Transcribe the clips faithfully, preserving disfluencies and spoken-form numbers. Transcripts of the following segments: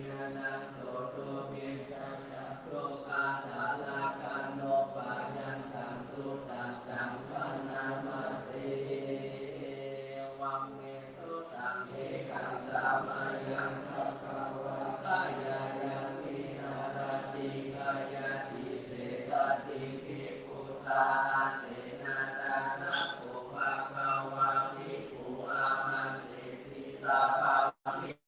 Sotto me cakkhuṃ aṭṭhārakkhaṇopayantaṃ sudaṭṭhaṃ bhaṇāma se. Evaṃ me sutaṃ. Ekaṃ samayaṃ bhagavā gayāyaṃ viharati gayāsīse saddhiṃ bhikkhusahassena. Tatra kho bhagavā bhikkhū āmantesi: Saha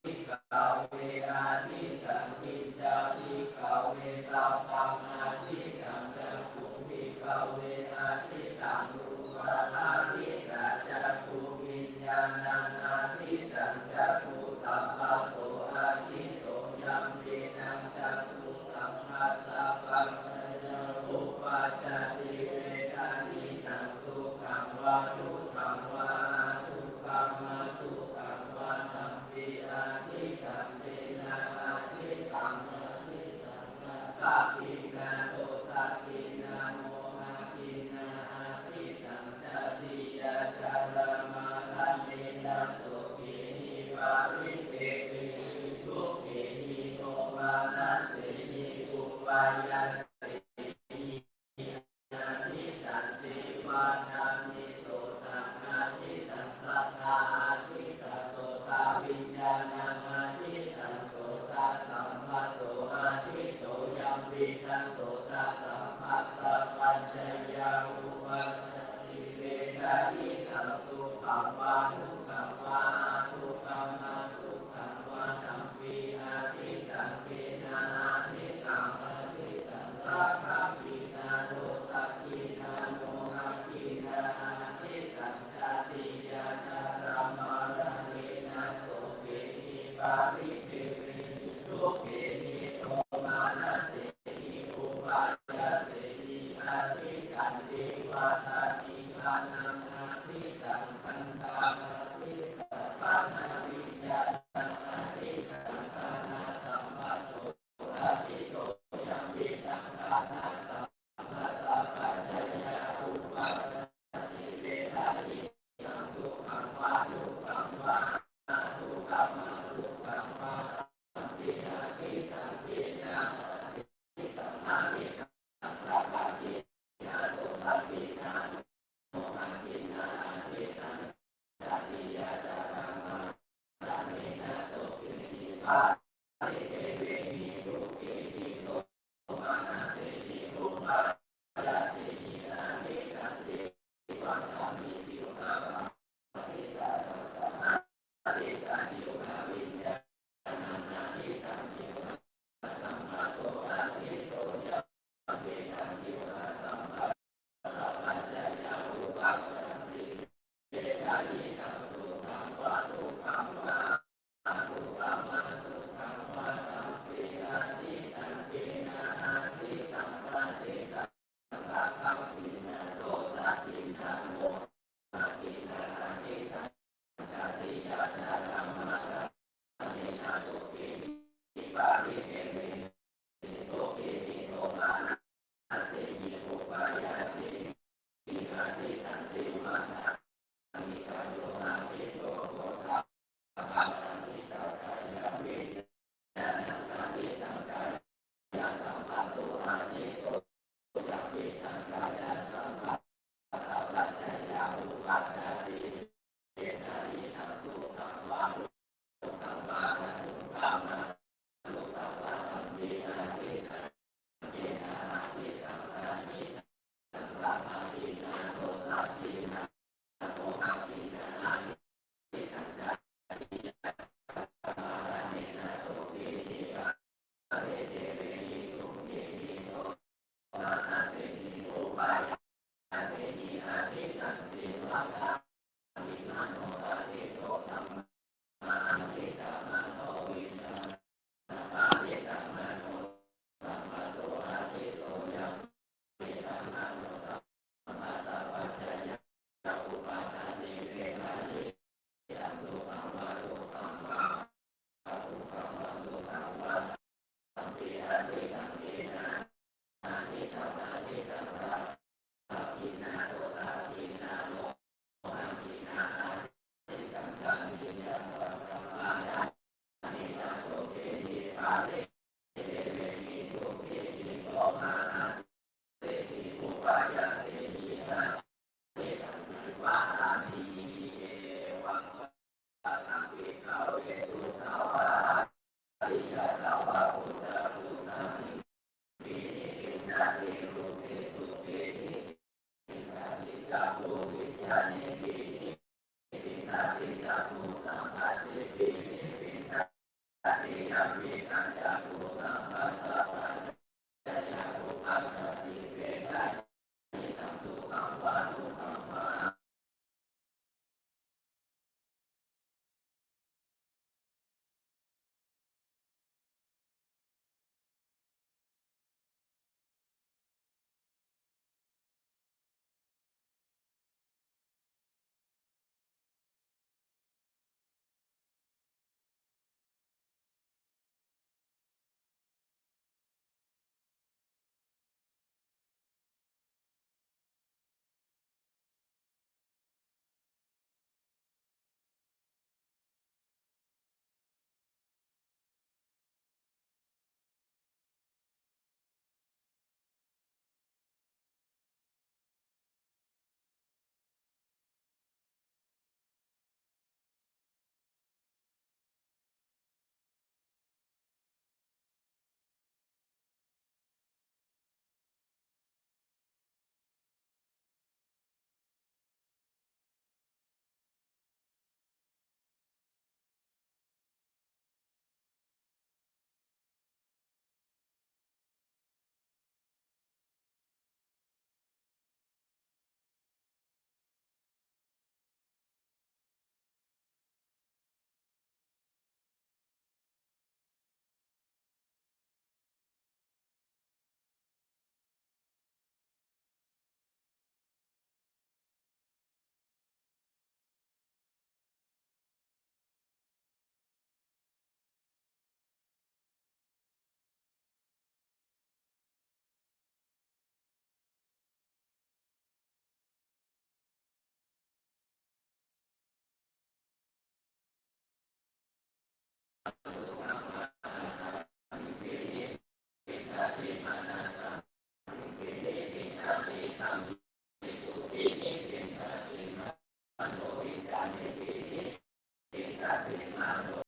bhikkhave āditaṃ. Kiñca bhikkhave sabbaṃ āditaṃ? Cakkhuṃ bhikkhave āditaṃ, rūpā āditā, cakkhuviññāṇaṃ āditaṃ, cakkhusambhasso ādito, yampidaṃ cakkhusamphassapaccayā uppajjati vedayitaṃ sukhaṃ vā dukkhaṃ vā adukkhamasukhaṃ vā, tampi āditaṃ, tena āditaṃ, āditaṃ rakkhaṃ khiṇā dosā khiṇā mohaṃ khiṇā āditaṃ, jātiyā jarāmaraṇena sokehi paridevehi dukkhehi domanassehi upāyāsehi āditaṃ, te vadāmi: sotaṃ āditaṃ, saddā āditā, sotaviññāṇaṃ āditaṃ, sotasambhasso ādito, yampidaṃ sotasambhassapaccayā uppajjati vedayitaṃ sukhaṃ vā dukkhaṃ vā adukkhamasukhaṃ vā, tampi āditaṃ, tena āditaṃ, āditaṃ rakkhaṃ khiṇā dosā khiṇā mohaṃ khiṇā āditaṃ, jātiyā jarāmaraṇena sokehi paridevehi dukkhehi domanassehi upāyāsehi āditaṃ, te vadāmi: ghānaṃ āditaṃ, gandhā āditā, ghānaviññāṇaṃ āditaṃ, ghānasambhasso ādito, yampidaṃ ghānasambhassapaccayā uppajjati vedayitaṃ sukhaṃ vā dukkhaṃ vā adukkhamasukhaṃ vā, tampi āditaṃ, tena āditaṃ, āditaṃ rakkhaṃ khiṇā dosā khiṇā mohaṃ khiṇā āditaṃ, jātiyā jarāmaraṇena sokehi paridevehi dukkhehi domanassehi upāyāsehi āditaṃ, te vadāmi: jivhā āditā, rasā āditā, jivhāviññāṇaṃ āditaṃ, jivhāsambhasso ādito, yampidaṃ jivhāsambhassapaccayā uppajjati vedayitaṃ sukhaṃ vā dukkhaṃ vā adukkhamasukhaṃ vā, tampi āditaṃ, tena āditaṃ, āditaṃ rakkhaṃ khiṇā dosā khiṇā mohaṃ khiṇā āditaṃ, jātiyā jarāmaraṇena sokehi paridevehi dukkhehi domanassehi upāyāsehi āditaṃ, te vadāmi: kāyo ādito, phoṭṭhabbā āditā, kāyaviññāṇaṃ āditaṃ, kāyasambhasso ādito, yampidaṃ kāyasambhassapaccayā uppajjati vedayitaṃ sukhaṃ vā dukkhaṃ vā adukkhamasukhaṃ vā,